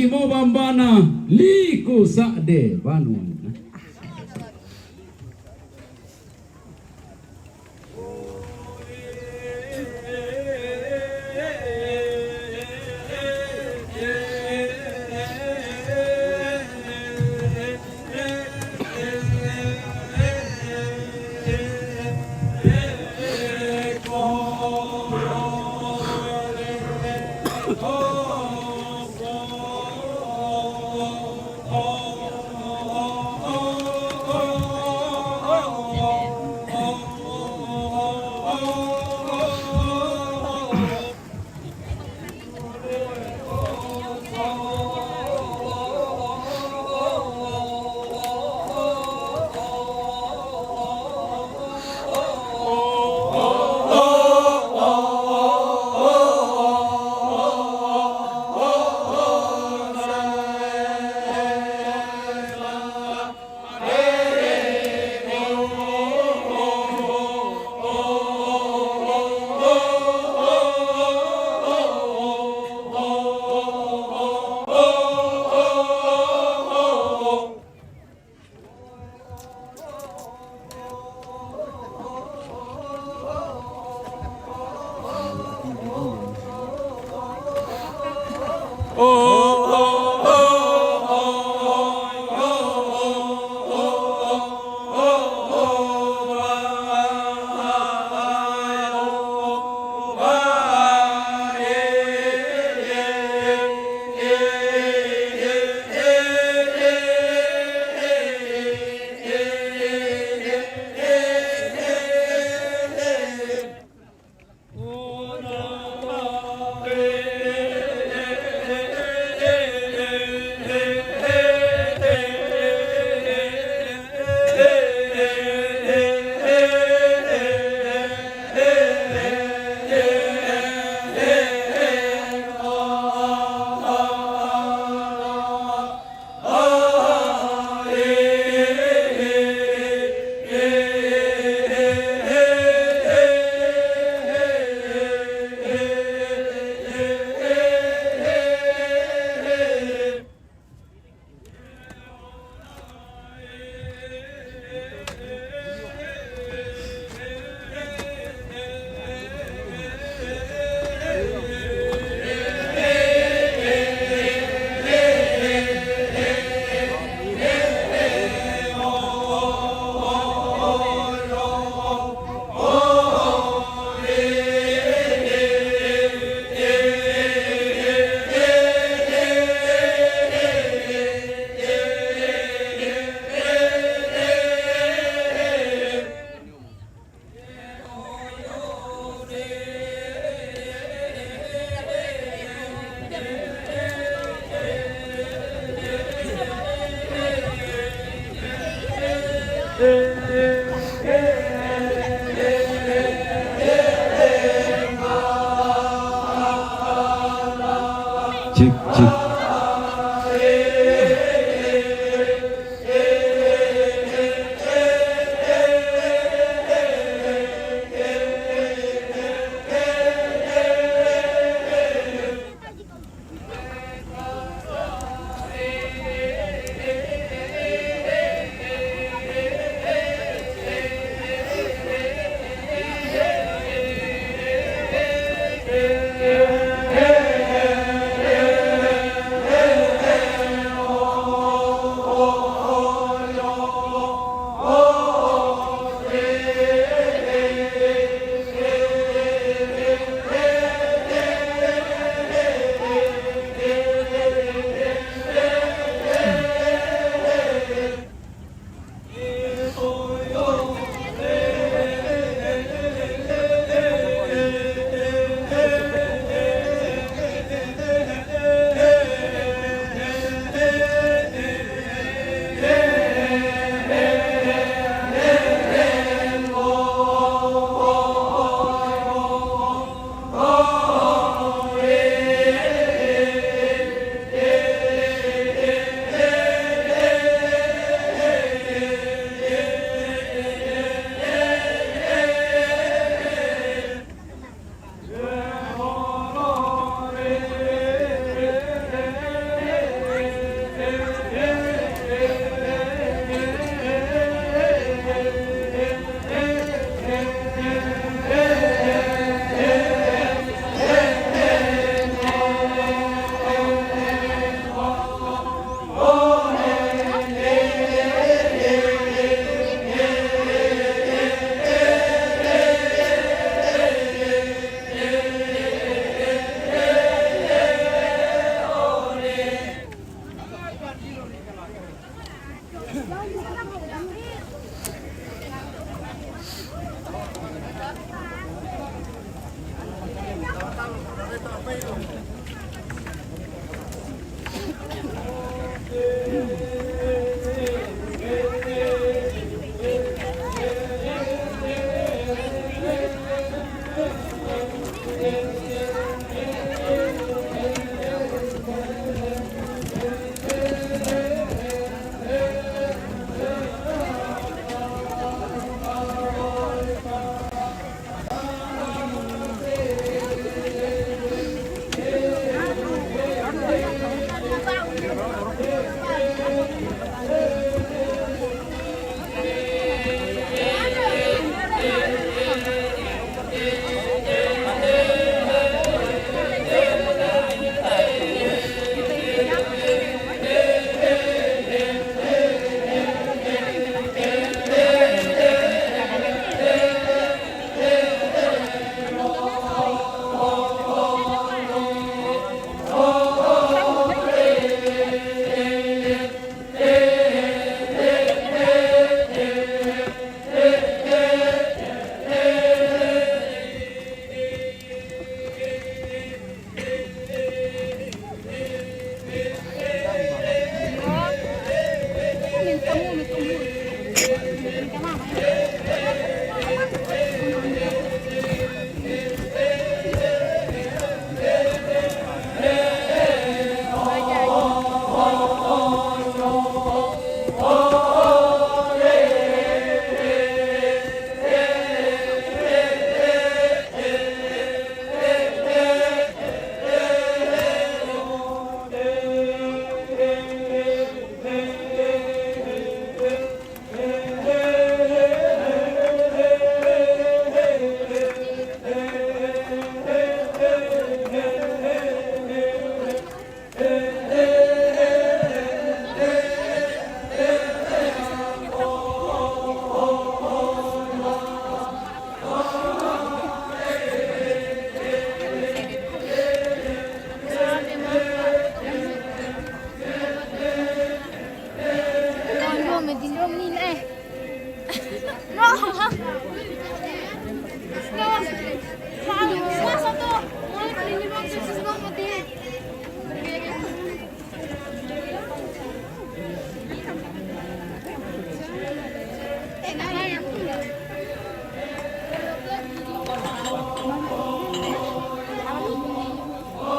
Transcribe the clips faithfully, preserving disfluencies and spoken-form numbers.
mo bambana liku sa'de banun.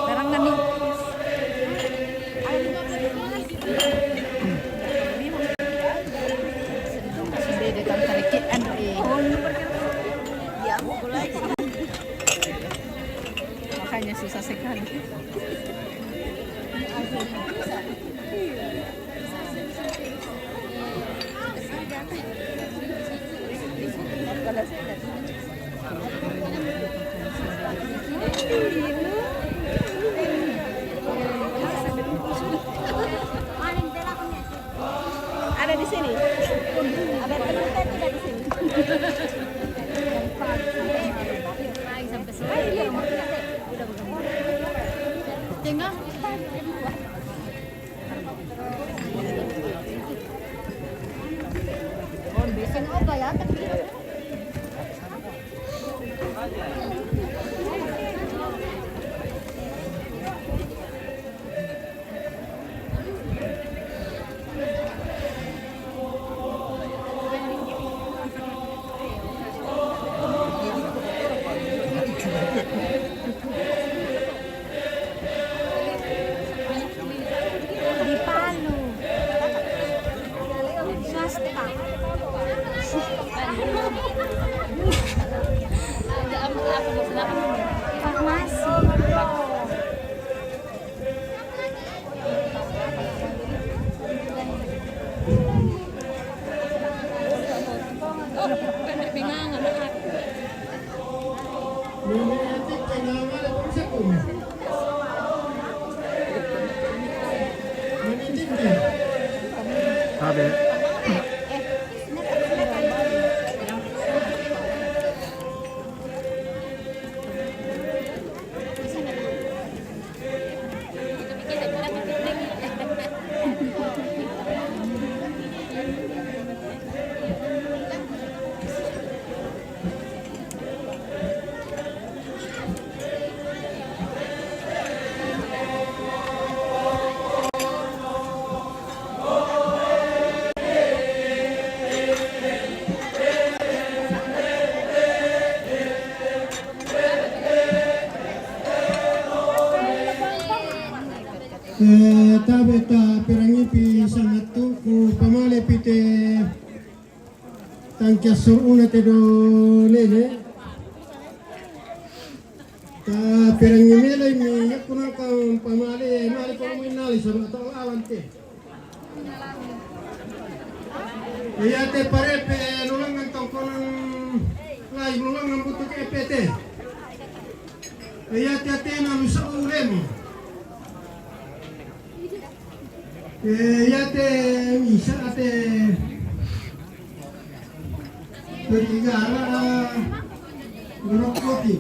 Barangan nih. Sudah datang sedikit, Andre. Ya, mulai. Makanya susah sekali. Ada di sini. Ada, ternyata tidak di sini. Tinggal. Abe. Eh, tabe ta perangipi sangattu ku pamale pi te tangkiassoro' una te do lele. Ta perangi meloi mi yakku nakang pamale, male ko mi nali sama to awan te. Iya te parepe lulangan tongkonan lai lulangan butuh ke P T. Iya te atena lusa ulemu. Eh, iya te misa ate perigara gerok kopi.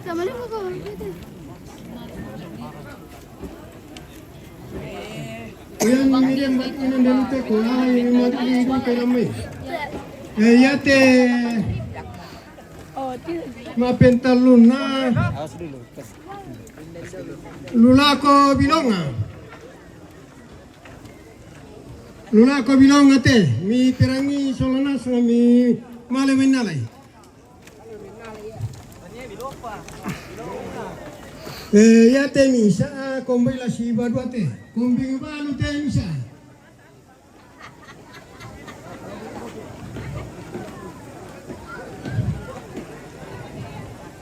Sama lu kok gitu. Kuyan miriam bat inan dan te ko ala ini mat ini ko pelamai. Eh, iya te mapentallunna lulako bilonga. Lulako bilonga te mi perangi solana mi male menalai. Eh, iya te misa kombai la si badua te. Kombing balu te misa.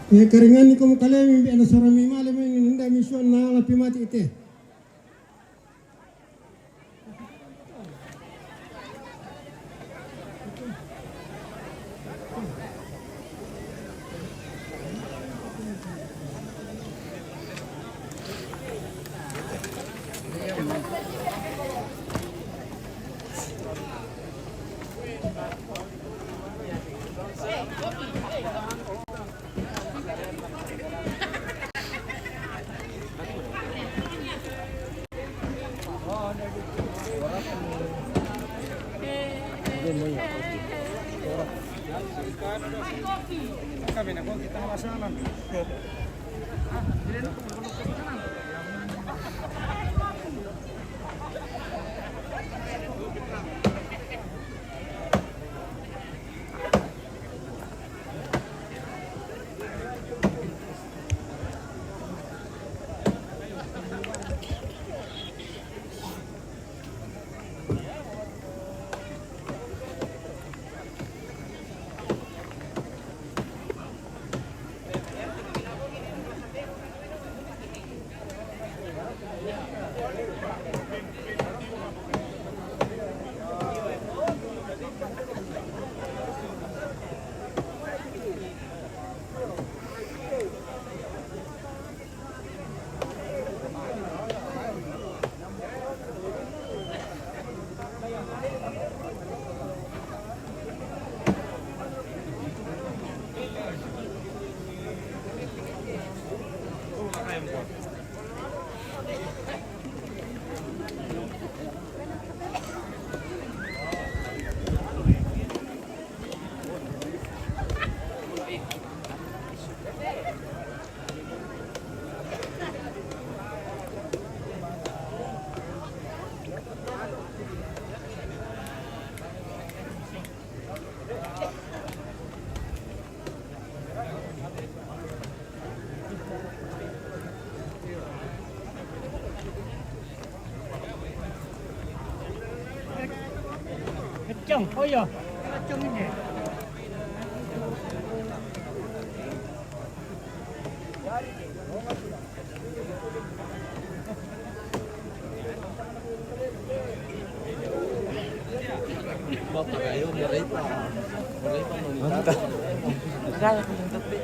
Eh, karingan ni komu kalemi be na sora mi male mi ninda mi suan na lapi mati ite. Kencang, oh iya. Kencang ini. Bapak ayo, mulai, Pak. Mulai, Pak, mau minta. Mantap. Enggak, yang penting tapi.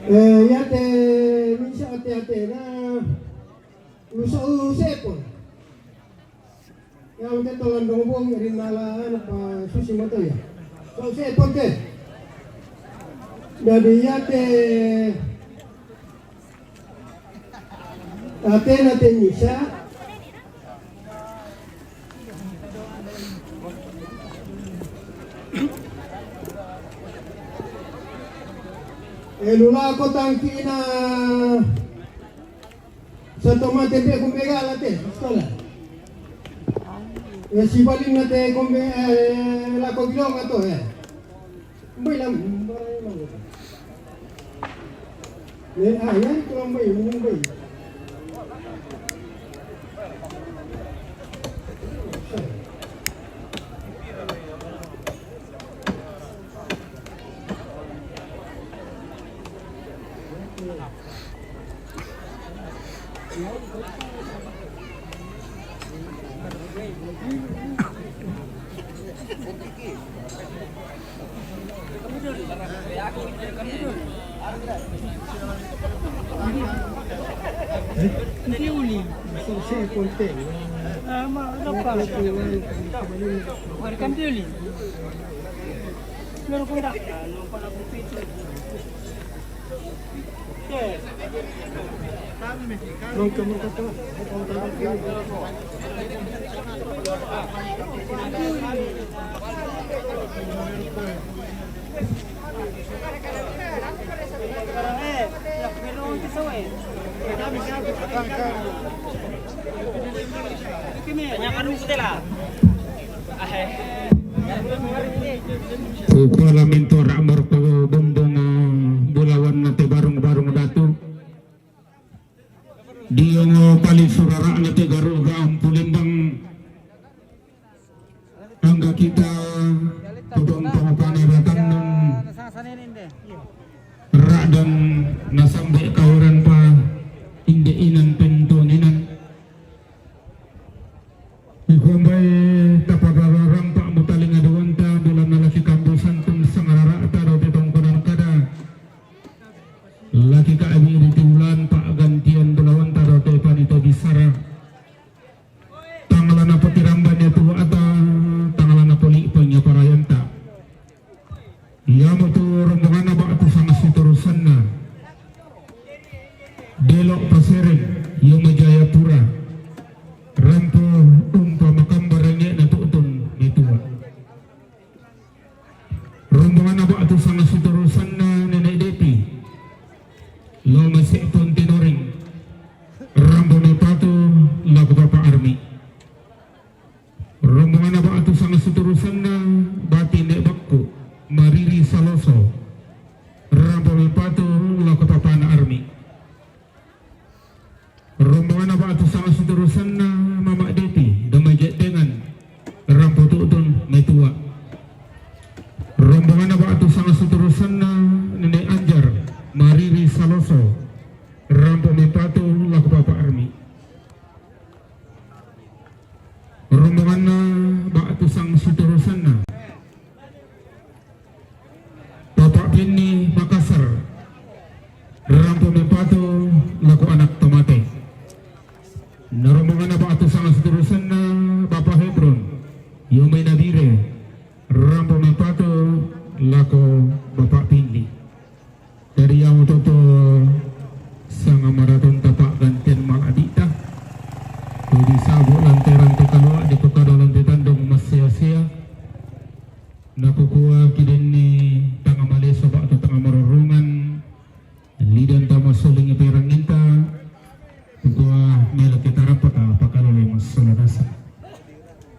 Eh, ya te misa ate ate na usa usa pun. Ya, udah tolong dong, Bung, rinala apa susi moto ya. So, saya pakai. Jadi, ya, te, ate na te misa. Eh, lula ko tangki na. Sa toma te pe kumbe ga la te, pistola. E si baling na te kumbe, eh, la ko bilong ato, eh. Mbai lam, mbai lam. Ne, ah, ya, ko lam mbai, mbai. Upala minto ra marko bumbung bulawan na te barung-barung datu. Diongo pali surara na te garu ga ampulindang. Angga kita tubang pamupana datang nang ra dan nasambe kawaran pa inde inan pentu ninan. Ikombai tapadara rampak mutaling aduanta bila nalaki kambusan tun sangarara taro te tongkonan kada. Laki ka abi di tiulan pak gantian bulawan taro te panito bisara. Tangalana patiramban ya tuwa ata, tangalana poli panya parayanta. Iya motu rombonganna ba'tu sanga siturusanna. Delok Paseren, iya Majayapura. Rampo umpa makambarange na tu'tun metua. Rombonganna ba'tu sanga siturusanna Nenek Depi. Lao mase'pon tinoring. Rampo mepatu lako Papa Armi. Rombonganna ba'tu sanga siturusanna Bati Nek Bakku. Mariri Saloso. Rampo mepatu lako Papana Armi. Rombonganna ba'tu sanga siturusanna Mama Depi, Damai Jeddengan, rampo tu'tun metua. Rombonganna ba'tu sanga siturusanna Nenek Anjar, Mariri Saloso, rampo mepatu lako Papa Armi. Rombonganna ba'tu sanga siturusanna Bapak Benny Makassar, rampo mepatu lako anak tomate. Na rombonganna ba'tu sanga siturusanna Bapak Hebron, Yomai Nabire, rampo mepatu lako Bapak Pindi. Dari yamo toto sanga maraton tapak gantian mala'bita. Kodi sabo lanteran te kalua di pokado lante tandong massea-sea. Nakukua kidenni tanga maleso ba'tu tanga marorungan, lidan tama solingi peranginta, kukua melo kita rapaka pakalolo massola dasa.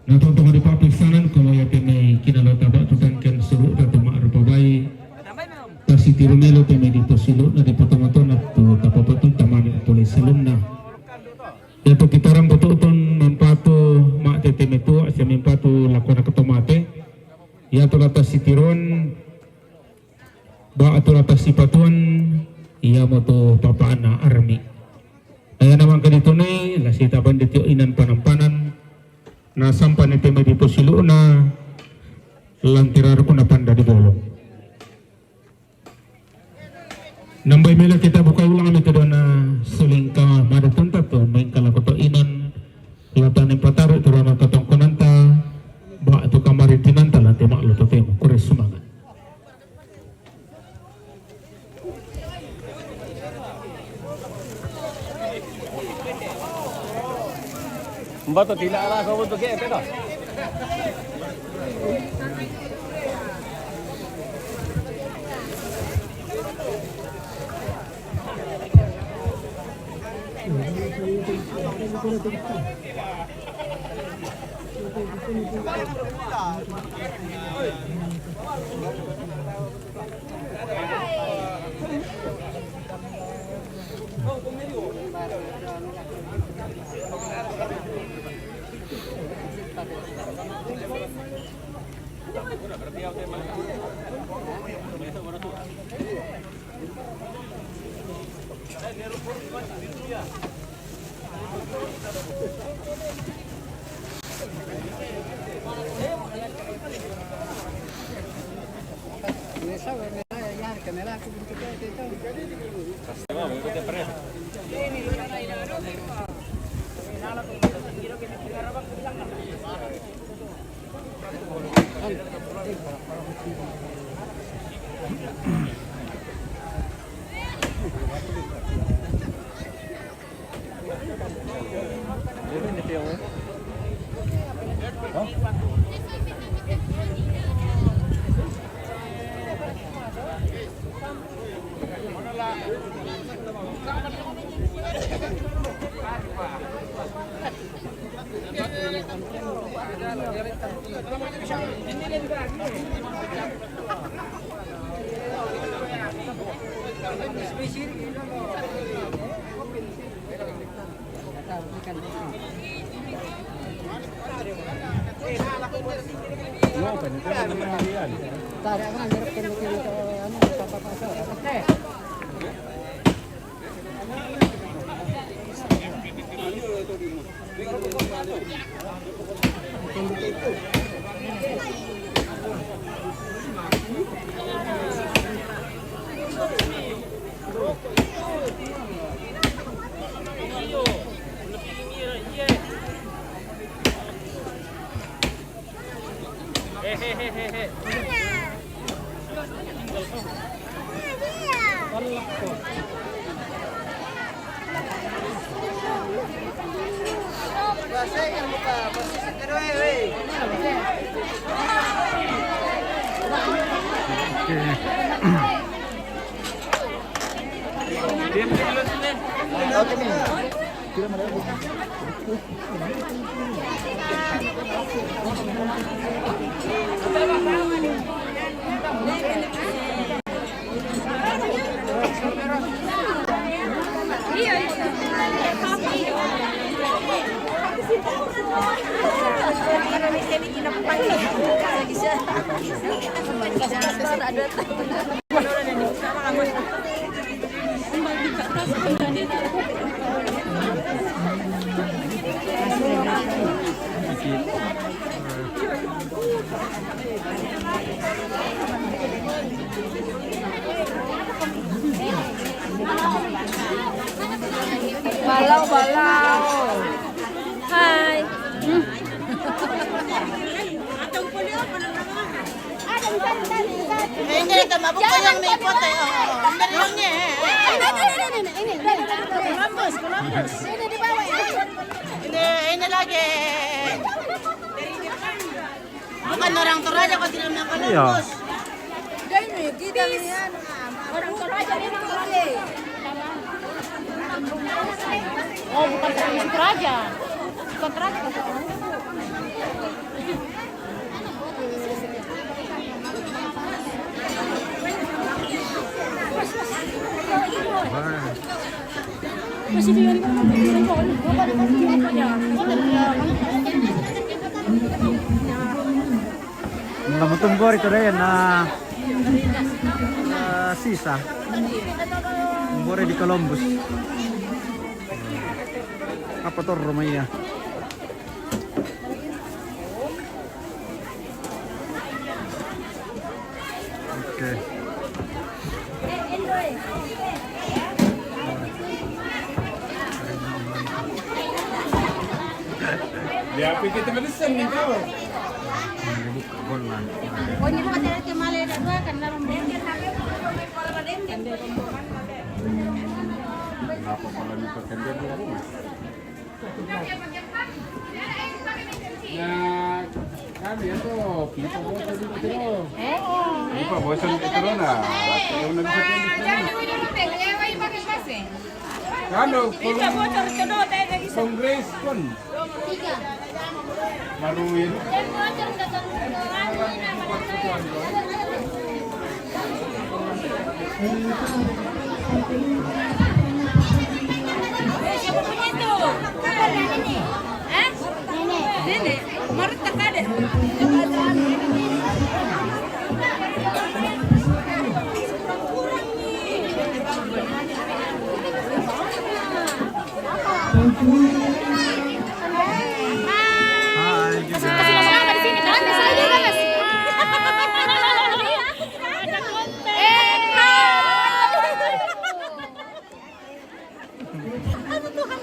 Na tontonga di pappisanan, komo ya teme kinalota ba'tu tangken suru'ta tu ma'rupa bai, tasitiru melo teme di posilu'na di patonga-tonga tu tapapatu tamani pole selunna. Ya to kita rampo tu'tun mempatu ma'tete metua, sia mempatu lakona ketomate. Iya tu la tassitiruan, ba'tu la tassipatuan, iyamoto papa'na Armi. Aya na mangka ditunai, Sitaban di tio inan panampanan, na sampan ite mai di posilu'na, lantirar ku na panda di bolong. Nambai mela kita buka ulang ami tu dona sulingka mada tuntat tu main kala koto inan, latanen pataru tu dona totongkonanta, ba tu kamari tinanta lanti maklu tu temo, kure sumangat. Mbato tila ala ko buto ke pedo. Balau, balau. Hai. Eh, ini kita mabuk yang ni foto. Oh, oh, ini yang ni. Ini, ini, ini, ini. Ini, ini lagi. Bukan orang Toraja kau tidak makan. Iya. Bos. Orang Toraja dia orang Toraja. Oh, bukan tradisi Toraja. Bukan Toraja. Namutumbori tu daya na, na sisa. Tumbori di Columbus. Apa to rumahnya? Oke. Ya, pikir teman sen nih kau. Ini buka gol lah. Oh, ini bukan dari Kemale ada dua kan dalam. Kenapa kalau di Pekanbaru rumah? Nah, kami itu, kita bosan itu terus. Kita bosan itu terus, nah. Saya udah bisa terus. Kan, kongres pun. Baru ini. Siapa punya itu? Hah? Nenek. Marut tak ada. Hai juga. Kasih, kasih nama di sini, kan? Saya juga, Mas. Eh, hai. Aduh, Tuhan.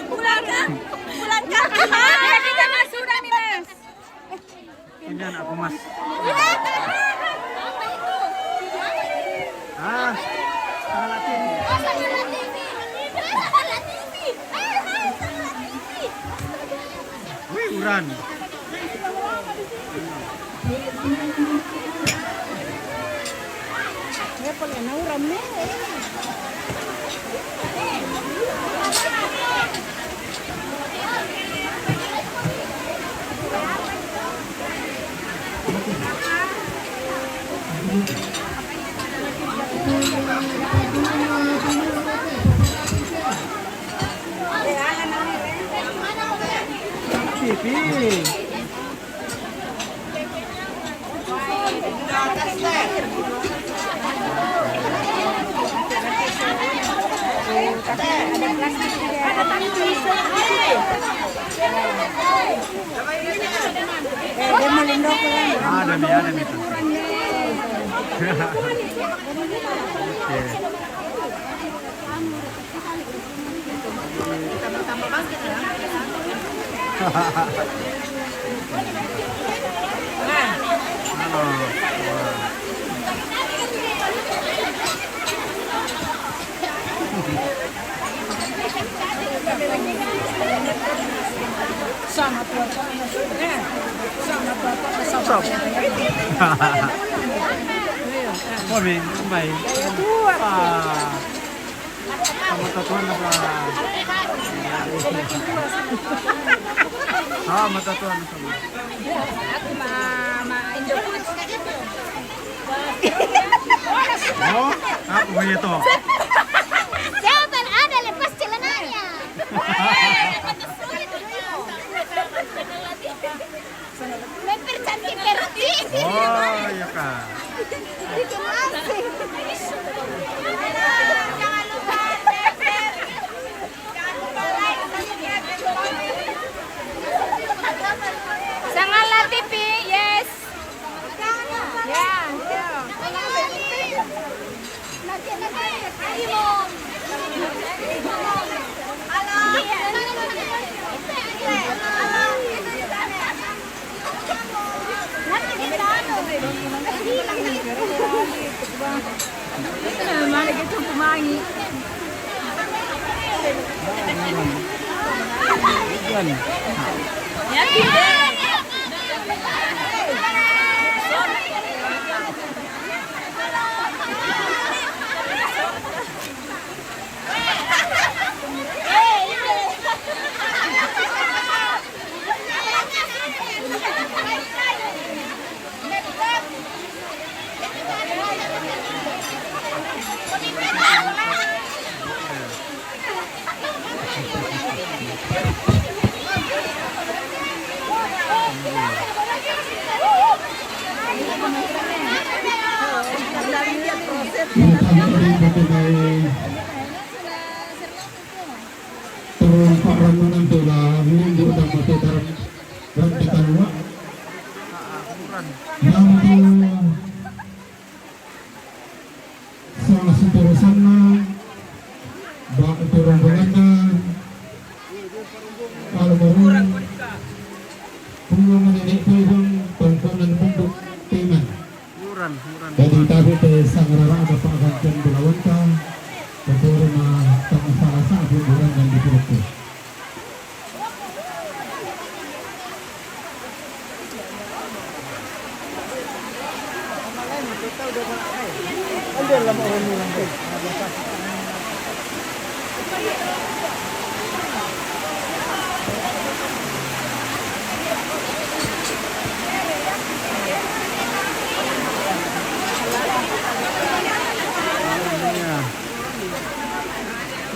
Pulang, Kak. Pulang, Kak. Ya, kita, Mas, sudah nih, Mas. Ini anakku, Mas. Ah, salah T V. Wih, uran. Dia pakai nauran nih. Pipi. Ada mi, ada mi. Oke. Sama tua, sama tua, sama tua. Kami, baik. Ah. Sama tatuan apa? Ah, sama tatuan sama. Aku ma, ma Indofood. Oh, apa punya to? Siapa ada lepas celananya? Mempercantik perutnya. Oh, iya, Kak. Bikin asing. Sangala T V, yes. Ya, ya. Mana gitu pemangi. Pak Ramonan tu lah, ini juga tak betul dalam, dalam kita luar. Yang tu Salah satu rombongan, ba' itu rombonganna almarhum Puang Nenek Puidong, Tongkonan Pondok Teman. Jadi tabe' te sangrara ada pa'gantian bulawanta, pokokna tang salah sa'bu burangan di purukku.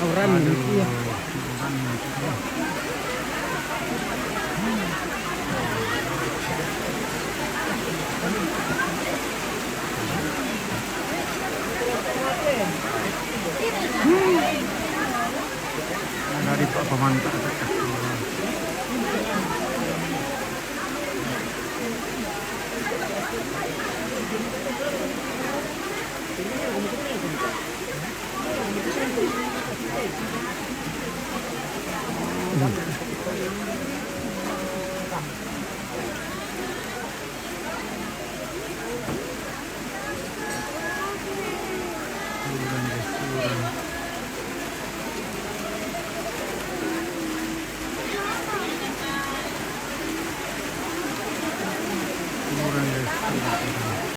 Auran, iya. Dari Pak Pamanta.